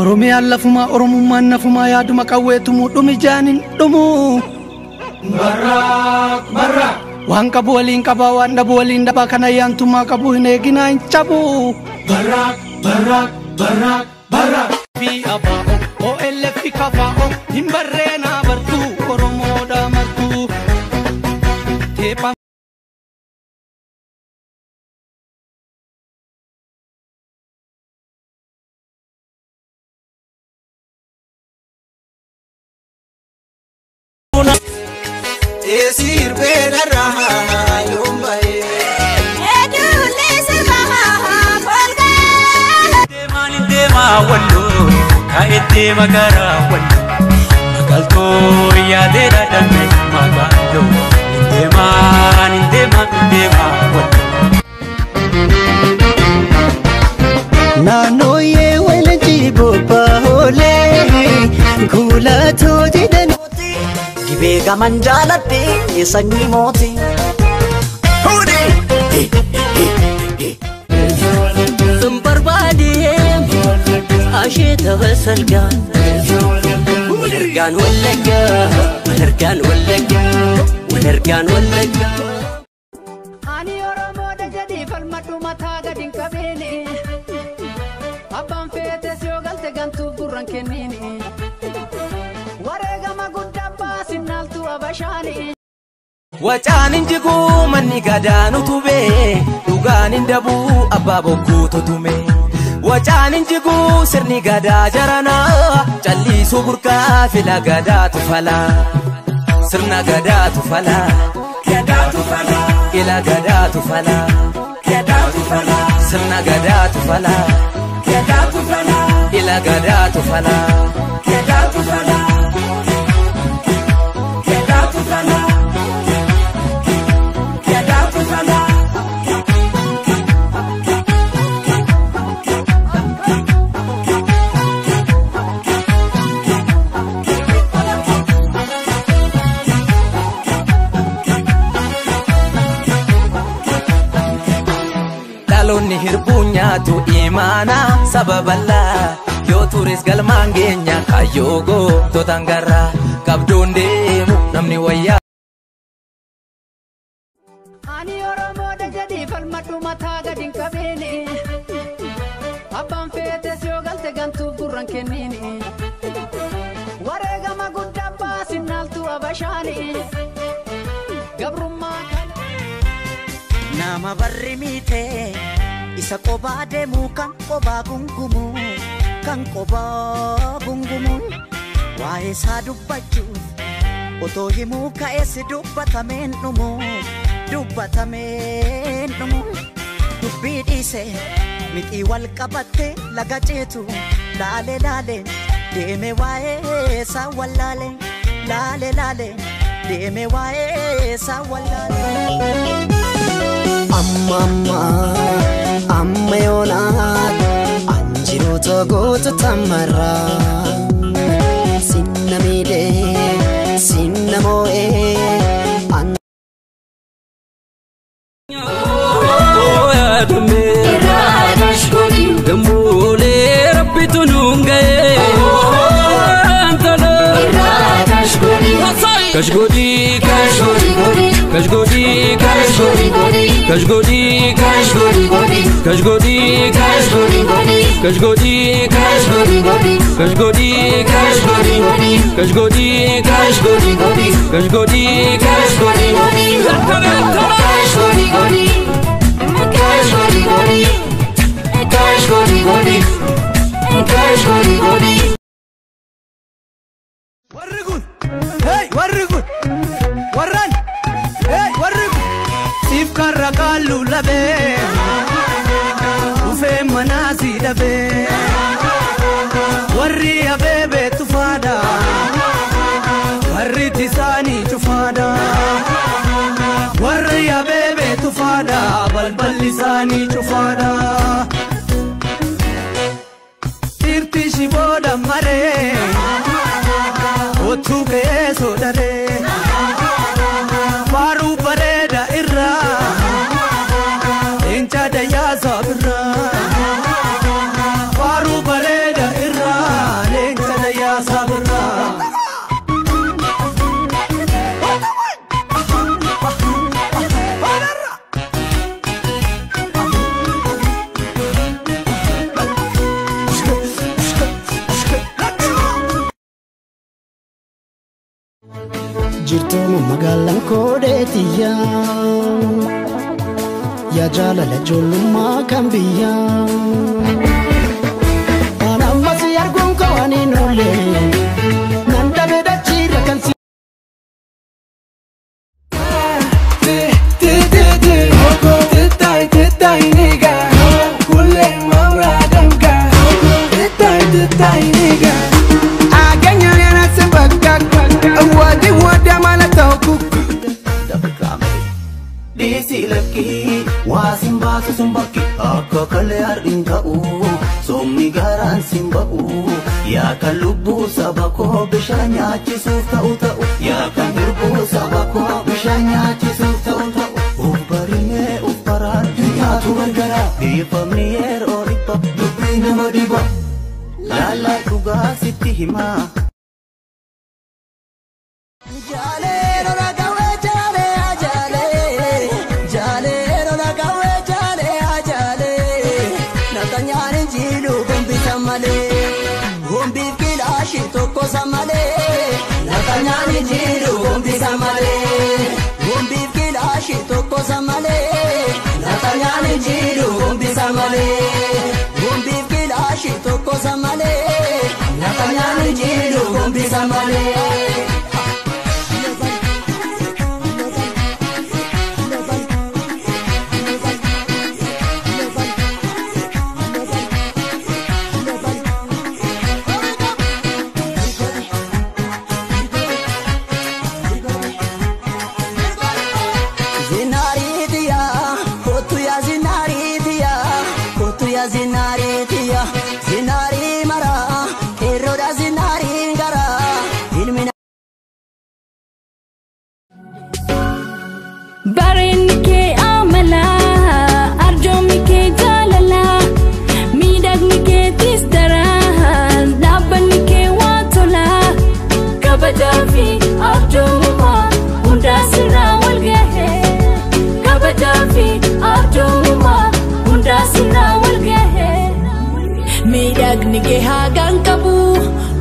Oromiyaan lafumaa Oromummaan nafumaa yaaduma qawweetumu dhumi jaanin dhumu. Barraaq barraaq. Waan qabu waliin qabaa waan dhabu waliin dhabaa kana yaantummaa qabu hin eeginaa hin cabu. Barraaq barraaq barraaq barraaq. Fi abaa'o OLF kafaa'o hin barreenaa bartuu Oromoodhaa martuu. Teepha. Esir beerarraa yoombaye. Eduulee sirbahaa polgaa. Deemaan deemaa walloo kaa'ee deema garaa walloo magaaltoo yaadee dhaadame magaaloo deemaan deemaa deemaa walloo. Naannooyee walajjii bobba'oolee kuulatoo jedhan. Gibee gaman jaaladhee sanyii mootii. Sun barbaadee asheeta basalgaa. Walargaan wallaggaa walargaan wallaggaa walargaan wallaggaa. Ani Oromoodha jedhii falmadhu mataa gadi hin qabeeni. Abbaan feetes yoo galte gantuuf gurra hin kenniini. Wareegama guddaa baasinnaaltu abashaani. Wacaan hin jiguu manni gadaan utubee dhugaan hin dabuu abbaa bokkuutu tume. Wacaan hin jiguu sirni gadaa jaranaa calliisuu burqaa fila gadaatu falaa. Sirna gadaatu falaa. Gadaatu falaa. Ila gadaatu falaa. Gadaatu falaa. Sirna gadaatu falaa. Gadaatu falaa. Ila gadaatu falaa. Gadaatu falaa. Gadaatu falaa. Gadaatu falaa. Dhaloonni hirbuu nyaatu imaana saba bal'aa yoo tures galmaan geenya kaayyoo goototaan garraa qabdoon deemu namni wayyaa. Ani Oromoodha jedhii falmadhu mataa gadi hin qabeeni. Abbaan feetes yoo galte gantuuf gurra hin kenniini. Wareegama guddaa baasinnaaltu abashaani. Gabrummaa kana. Nama barri miitee isa qobaa deemu kan qobaa gungumu kan qobaa gungumu waa'ee isaa dubbachuuf otoo himuu ka'ees dubbatameen dhumu dubbatameen dhumu dubbii dhiise mixii wal qabatte laga ceetu laale laale deeme waa'ee isaa wallaale laale laale deeme waa'ee isaa wallaale. Amma amma amma yoonaan anjiroota goota tamarraa sinna miidhee sinna moo'ee. Gamoolee rabbitu nuun ga'ee. Kashgoodii kashgoodii kashgoodii kashgoodii kashgoodii kashgoodii kashgoodii kashgoodii kashgoodii kashgoodii kashgoodii. Warri kun, hey warri kun, warraan, hey warri kun. Siif karra kaallu labee, dhufee manaa si dhabee. Warri abeebee tufaadha, warri tisaanii cufaadha. Warri abeebee tufaadha, balballi isaanii cufaadha. Dhiirti shibooda maree. Otuu keessa daree faaruu bareeda irraa leenca dayyaa sabirraa faaruu bareeda irraa. Galatooma magaalaan koodeetiyya yaa jaalala ijoollummaa kan biyya. Waan ammas arguun koo waan hin oolle nan dhabe dachiirra kan si. Waasin baasu sun bakki akka kalee har'in ta'u somni garaan sin ba'u yaa kan lubbuu saba koo bishaan nyaachisuuf ta'u ta'u yaa kan hirbuu saba koo bishaan nyaachisuuf ta'u ta'u uf barinee uf baraan nyaatu gargara dhiifamni yeroo dhibba dubbii nama dhiba laallaa dhugaa sitti himaa. Tokko samalee lafa jiru gombisa malee gombiif kilaashii tokko samalee lafa jiru gombisa malee gombiif kilaashii tokko samalee lafa jiru gombisa malee. Zinaarii maraa qeerroodha zinaariin garaa ilmi. Bareenni kee amalaa arjoomni kee jaalalaa miidhagni keetis daran dhaabbanni kee waan tolaa kabajaa fi arjoomummaa hundaa sirraa wal gahee kabajaa fi arjoomummaa hundaa sirraa wal gahee. Miidhagni kee haagaan qabu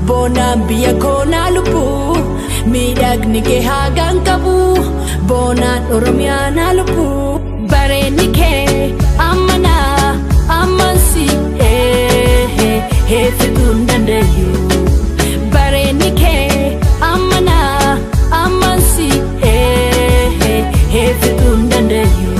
boonaan biyya koonaa lubbu miidhagni kee haagaan qabu boonaan oromiyaa naa lubbu bareenni kee ammanaa ammansi heeffituu hin dandeenyu bareenni kee ammanaa ammansi heeffituu hin dandeenyu.